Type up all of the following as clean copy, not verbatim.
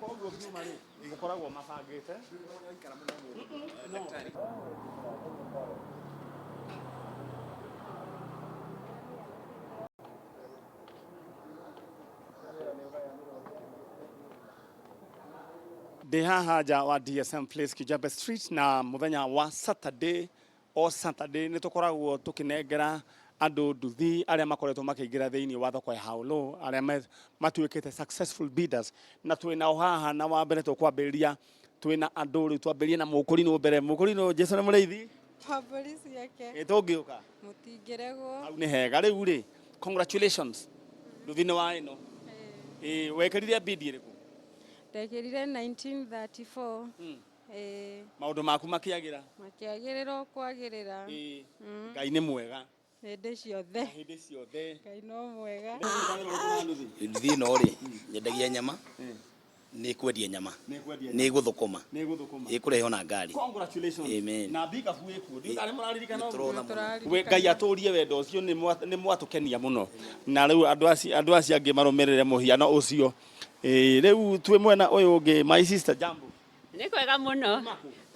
Koguo ngiuma rĩ gũkoragwo mabangĩte. Ndĩ haha nja wa DSM Place Kijabe Street na mũthenya wa Saturday, o Saturday nĩ tũkoragwo tũkĩnengera andũ nduthi arĩa makoretwo makĩingĩra thĩinĩ wa thoko ya Haolo arĩa matuĩkĩte successful bidders, na twĩ nao haha. Na wa mbere tũkwambĩrĩria twĩna andũ rĩu, twambĩrĩrie na mũkũrinũ mbere. Mũkũrinũ, Jesu nĩ mũrĩithi. Mbũri ciake. Ĩ tũngĩũka. Mũtingĩregwo. Hau nĩ hega. Rĩu rĩ, congratulations, nduthi-inĩ wa ĩno ĩ wekĩrire bid ĩrĩkũ? Ndekĩrire 1934. Ĩĩ. Maũndũ maku makĩagĩra? Makĩagĩrĩra o kwagĩrĩra. Ĩ Ngai nĩ mwega. Hĩndĩ ciothe. Hĩndĩ ciothe. Ngai no mwega. Nduthi ĩno rĩ, nyendagia nyama, nĩ kwendia nyama. Nĩ kwendia. Nĩ gũthũkũma. Nĩ gũthũkũma. Ĩkũrehwo na ngari. Congratulations. Amen. Na mbikabu ĩkuo ndiũ tarĩ mũraririkana ũguo? Nĩtũrona mũno. We Ngai atũrie wendo ũcio, nĩ mwatũkenia mũno, na rĩu andũ acio angĩ marũmĩrĩre mũhiano ũcio. Ĩĩ, rĩu twĩ mwena ũyũ ũngĩ. My sister, jambo. Nĩ kwega mũno.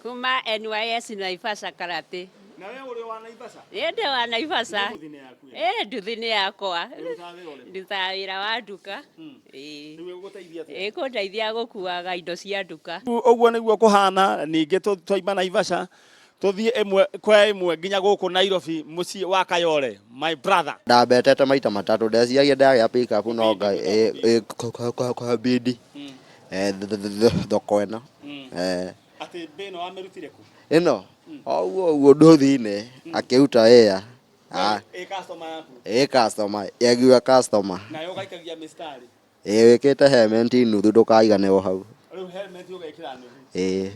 Kuma NYS Naivasha Karate. Na we ũrĩ wa Naivasha? Ĩ, ndĩ wa Naivasha. Nduthi nĩ yaku? Ĩ, nduthi nĩ yakwa. Ũrutaga wĩra ũrĩkũ? Ndutaga wĩra wa nduka. Ĩ. Rĩu ĩgũgũteithia atĩa? Ĩkũndeithia gũkuaga indo cia nduka. Ũguo nĩguo kũhana. Ningĩ twaima Naivasha, tũthiĩ ĩmwe kwa ĩmwe nginya gũkũ Nairobi, mũciĩ wa Kayole, my brother. Ndambetete maita matatũ, ndeciragia ndagĩa pick up no Ngai kwabidi thoko ĩno. Atĩ mbĩ ĩno wamĩrutire kũ? Ĩno o ũguo ũguo nduthi-inĩ akĩruta wĩra. Ĩ customer yaku? Ĩ customer, yagiwa customer. Nayo ũgaikagia mĩstari? Ĩ, wĩkĩte helmet nuthu ndũkaiganĩrwo hau. Rĩu helmet ũgekĩra nuthu? Ĩ.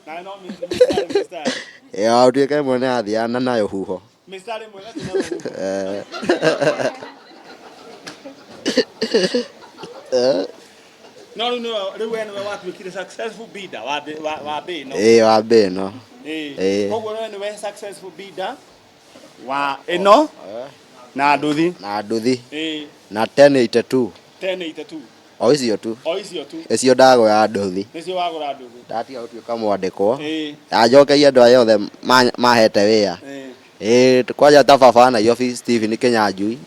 Nayo no mĩstari mĩstari? Ĩ, ũtuĩke ĩmwe nĩ yathiaga nayo huho. Mĩstari ĩmwe ĩgathiĩ nayo huho. No rĩu rĩu we nĩwe watuĩkire successful bidder wa mbĩ ĩno? Ĩ, wa mbĩ ĩno. Ĩ. Ĩ. Koguo we nĩwe successful bidder wa ĩno na nduthi. Na nduthi. Ĩ. Na 1082. 1082. O icio tu. O icio tu. Icio ndagũra nduthi. Nĩcio wagũra nduthi. Ndatiga gũtuĩka mwandĩkwo. Ĩ. Ndanjokeirie andũ aya othe mahete wĩra. Ĩ. Ĩ, kwanja ta baba Nairobi Stephen Kinyanjui.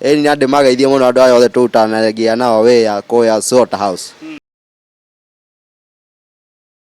Ĩ, na ndĩmageithie mũno andũ aya othe tũrutanagia nao wĩra kũrĩa Slaughter House.